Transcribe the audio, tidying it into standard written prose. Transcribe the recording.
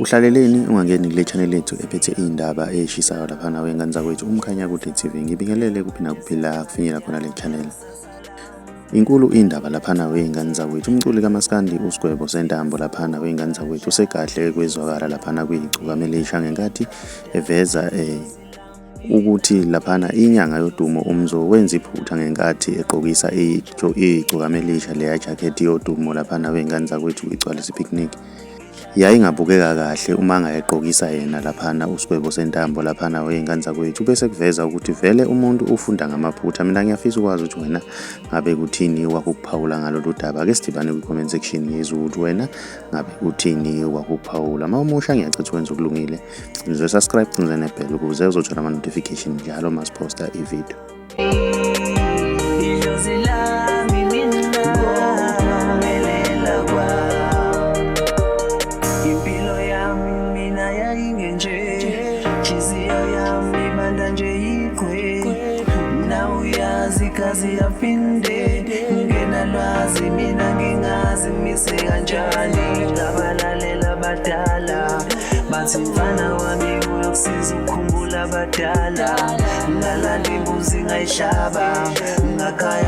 Uhlaleleni ungangeni kule channel yethu ephethe iy'ndaba ey'shisayo laphana wey'ngane zakwethu uMkhanyakude TV. Ngibingelele kuphi nakuphi la kufinyela khona le channel. Inkulu indaba laphana wey'ngane zakwethu. Umculi kaMaskandi uSgwebo Sentambo laphana wey'ngane zakwethu usegadle kwezwakala laphana kwiGcokama Elisha ngenkathi eveza ukuthi laphana inyanga yodumo uMzo wenza iphutha ngenkathi egqokisa igcokama elisha leya jacket yodumo laphana wey'ngane zakwethu igcwalisa i-picnic. Yayingabukeka kahle uma angayigqokisa yena laphana uSgwebo Sentambo laphana wey'ngane zakwethu bese kuveza ukuthi vele umuntu ufunda ngamaphutha. Mina ngiyafisa ukwazi ukuthi wena ngabe kuthini wakukuphawula ngalolu daba. Ake sidibane kwi-comment section ngizwe ukuthi wena ngabe kuthini wakukuphawula. Uma umusha ngiyacela wenza okulungile. Ngizwe subscribe cinze nebell ukuze uzothola ama-notification njalo uma siphosta i-video. Idlozi lami mina ngokuphumelela kwami. Impilo yami mina yayingenje, nhliziyo yami ibanda nje yiqhwe. Nawe uyazi igazi yaphinde, ngingenalwazi mina ngingazi ngimise kanjani. Ngabalalela abadala, bathi mfana wami uyokusiza ukukhumbula abadala. Ngalala imbuzi ngayihlaba, ngakhaya.